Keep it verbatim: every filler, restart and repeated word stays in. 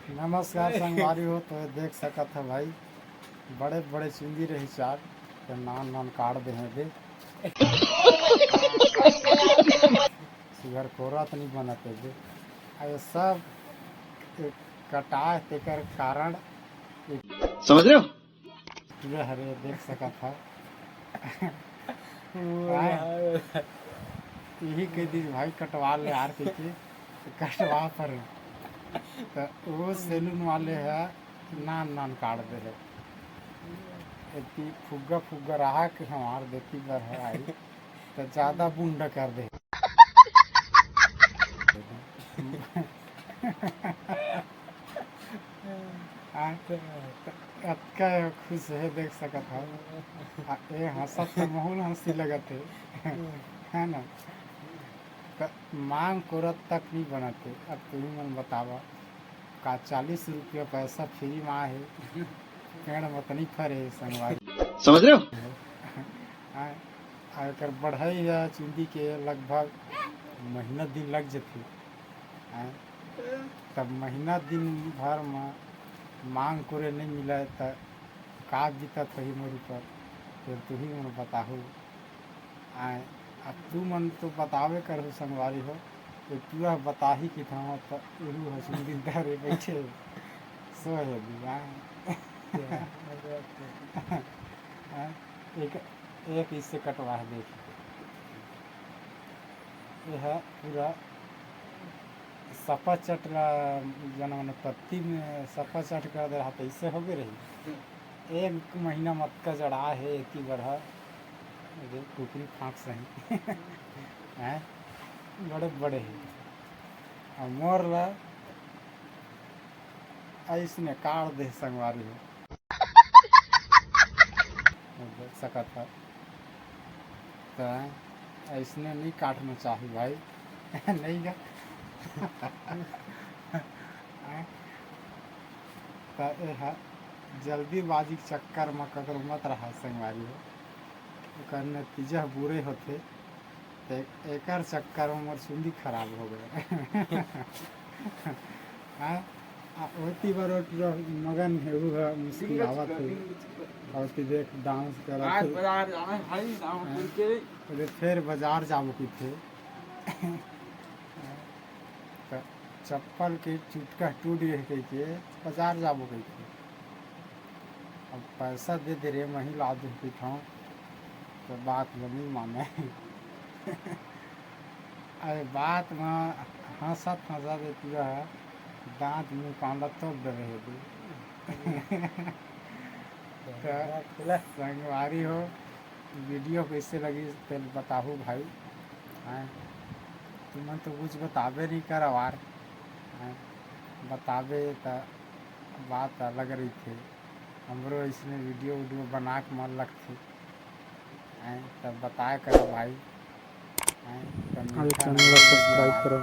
नमस्कार संगवारी हो, तो देख सकत ह भाई, बड़े बड़े चुंदी रही चार, तो नान नान काट दे हैं बे। सुगर कोरा तो नहीं बनत है बे। आ ये सब एक कटाए तेकर कारण एक समझ रहे हो? पूरा हरे देख सकत ह। वो आए। यार। यही कह दी भाई, कटवा ले यार, कह के कटवा पर। तो वो सैलून वाले है, नान नान काट दे है। इतनी फुग्गा फुग्गा रहा कि हमार देती बर है आई, तो ज्यादा बुंडा कर दे। हाँ, अतका खुश है, देख सकत हव। आ, ए हंसत त महूल हंसी लगत है, है ना? त मांग कोरत तक नहीं बनत है। अब तुही मन बतावा, का चालीस रुपया पैसा फ्री में आहे, पेड़ में त नहीं फरे संगवारी। समझ रहे हो? हाँ, आ एकर बढ़ई या चुंदी के लगभग महीना दिन लग जथे। हाँ, तब महीना दिन भर में मांग कोरे नहीं मिले त का बीतत होही मोर ऊपर, फिर तुही मन बताहू। आए, अब तू मन तो बतावे करहू संगवारी हो, तो तू ह बताही कि था त एहू ह सुंदर धरे बैठे सोहे दिया। हाँ, एक, एक इससे कटवा है, देख। ये है पूरा सपा चट ला, जना मन पत्ती में सपा चट कर दे रहा, तो इससे हो गए रही। एक महीना मत का जड़ा है, इतनी बड़ा, ये कुकरी फांक सही। हैं? बड़े बड़े हैं। और मोर ला ऐसने काट दे संगवारी हो। देख सकत ह। त ऐसने नहीं काटना चाहिए भाई। नहीं गा। त ए ह जल्दीबाजी के चक्कर में ककरो मत रहा संगवारी हो, ओकर नतीजा बुरे होथे। ते एकर चक्कर में मोर सुंदी खराब हो गए। हाँ? आ, ओती बार ओ टुरा मगन हे, उ ह मुस्कुरावत हे। और ती देख डांस करत आज हे। बाजार जाना है भाई, रामपुर हाँ। के। अरे फिर बाजार जाबो किथे। त चप्पल के चुटका टूट गए कह के बाजार जाबो कह के। अब पैसा दे दे रे, मही ला दू कह के, तो बात ल नहीं माने। अरे बात में हंसत हंसत ए पूरा दांत मुंह कांदा तोड़ दे रहे दू। तो संगवारी हो, वीडियो कैसे लगी तेल बताहू भाई। हैं, तुमन तो कुछ बताबे नहीं करवार। हैं, बताबे त बात अलग रही थे। हमरो इसने वीडियो वीडियो बना के मन लगथे। हैं, तब बताए करो भाई। हैं, तब अरे मिलता चैनल नहीं ला वीडियो सब्सक्राइब करो।